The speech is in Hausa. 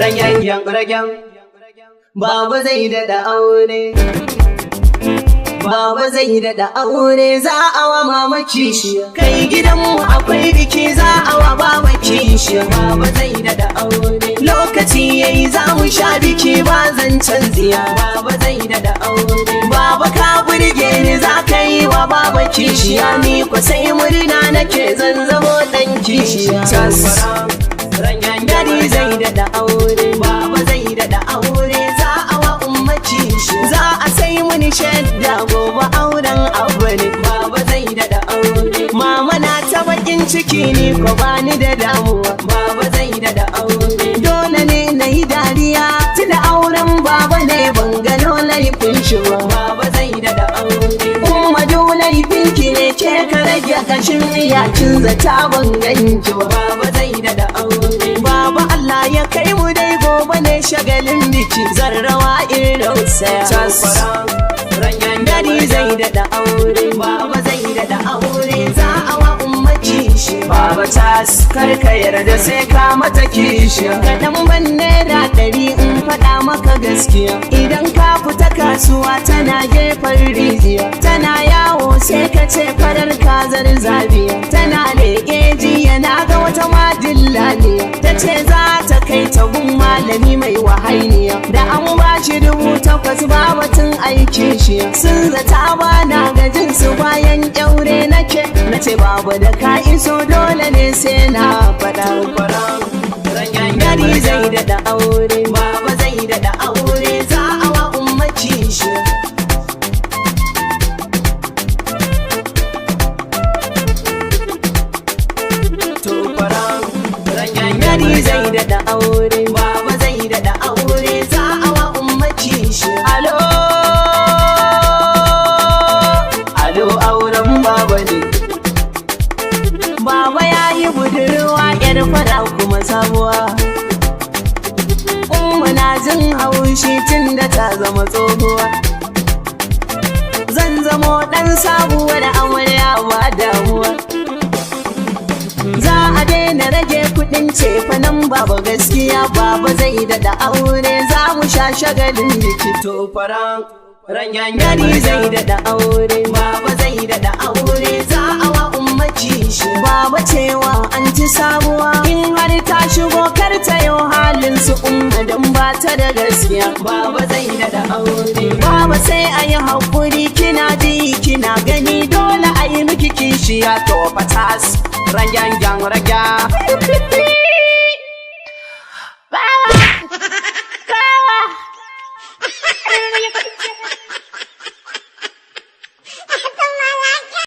Ragyan ragyan. Baba zai daɗa aure. Baba zai daɗa aure, za a wa mama kishiya. Kai, gidanmu akwai biki, za a wa baba kishiya. Baba zai daɗa aure. Lokaci yayi za mu sha biki, ba zancen tsiya. Baba zai daɗa aure. Baba, ka burge ni, za ka yi wa baba kishiya, ni ko sai murna nake, zan zamo ɗan kishiya. Tas. Daddy zai daɗa aure, baba zai daɗa aure, za a wa umma kishiya. Za a sai muni shadda gobe, auren abu ne. Baba zai daɗa aure. Mama na ta bakin ciki, ni ko bani da damuwa. Baba zai daɗa aure. Dole ne na yi dariya, tuna auren baba ne, ban gano laifin shi ba. Baba zai daɗa aure. Umma, dole laifinki ne, ke ka rage kashin miya, kin zata ban ganki ba. Baba zai daɗa aure. Baba, Allah ya kai mu dai, gobe ne shagalin biki, zan rawa in rausaya. Daddy zai daɗa aure, baba zai daɗa aure, za a wa umma kishiya. Baba tas, kar ka yarda sai ka mata kishiya. Kaɗan ban ₦100 in faɗa maka gaskiya. Idan ka fita kasuwa, tana gefen rijiya. Tana yawo sai ka ce farar kazar zabiya. Tana leƙe, jiya na ga wata madillaniya. Ta ce za ta kai ta gun malami mai wahainiya. Da an ba shi 8,000, ba batun aiki shi. Sun zata ba na gajin su, bayan ƙyaure nake. Na ce babu da ka iso, dole ne sai na faɗa. Daddy zai daɗa aure, baba zai daɗa aure, za a wa umma kishiya. Daddy zai daɗa aure, baba zai daɗa aure, za a wa umma kishiya. Alo, alo, auren baba ne. Baba ya yi budurwa, yar fara kuma sabuwa. Umma na jin haushi tun da ta zama tsohuwa. Zan zamo ɗan sabuwar amarya, ba damuwa. Za a daina rage kuɗin cefanen baba, gaskiya baba zai daɗa aure, za mu sha shagalin biki. To faran Daddy zai daɗa aure, baba zai daɗa aure, za a wa umma kishiya. Baba cewa an ci sabuwa, in har ta shigo kar ta yau halin su umma, don ba ta da gaskiya. Baba zai daɗa aure. Baba, sai a yi haƙuri, kina ji kina gani, dole a yi miki kishiya. To fatas, ragyan ragya.